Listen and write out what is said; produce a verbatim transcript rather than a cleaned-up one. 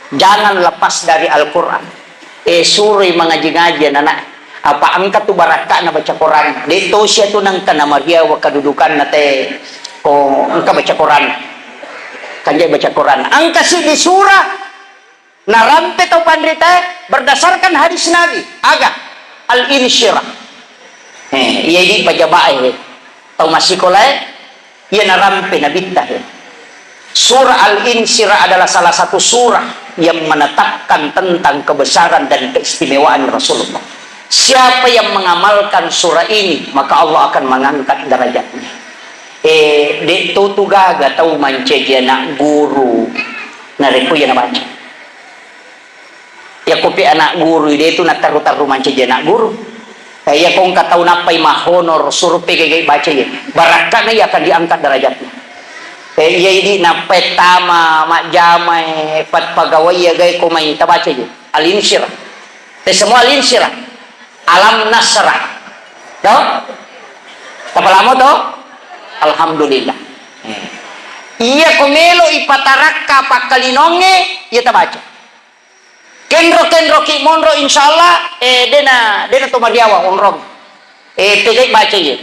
Jangan lepas dari Al-Quran. Eh, suroi mangaji-ngaji anak-anak. Apa engka tu barakka'na baca Quran. De' tosia tu nengka namariawa kedudukanna te. Ko engka baca Quran. Kanjai baca Quran. Engka si di surah. Narampe tau panritae berdasarkan hadis Nabi. Aga? Al-insyirah. Eh, iya idi pajabae. Tau masikolae, iya narampe nabitta he. Surah Al-Insyirah adalah salah satu surah yang menetapkan tentang kebesaran dan keistimewaan Rasulullah. Siapa yang mengamalkan surah ini, maka Allah akan mengangkat derajatnya. Eh, de' to tu gaga tau mancaji anak guru narekko iya nabaca. Yakko pe anak guru, de' tu natarru-tarru mancaji anak guru. Eh, yakko engka tau nappai mahonor, suro pe gagai baca iya. Barakka'na iya akan diangkat derajatnya. Eh, iya idi nappai tama, majjama, eh, pat-, pagawai iya gae ko mai tabaca iya. Al-Insyirah. Te semua Al-Insyirah. Alam Nasrah. To? Tapalamo to? Alhamdulillah. Eh. Iya ko melo ipatarakka pakkalinongnge, iya tabaca. Kenro-kenroki monro, insyaallah, eh, dena, dena to mariawa onrong. Eh, pegai baca iye.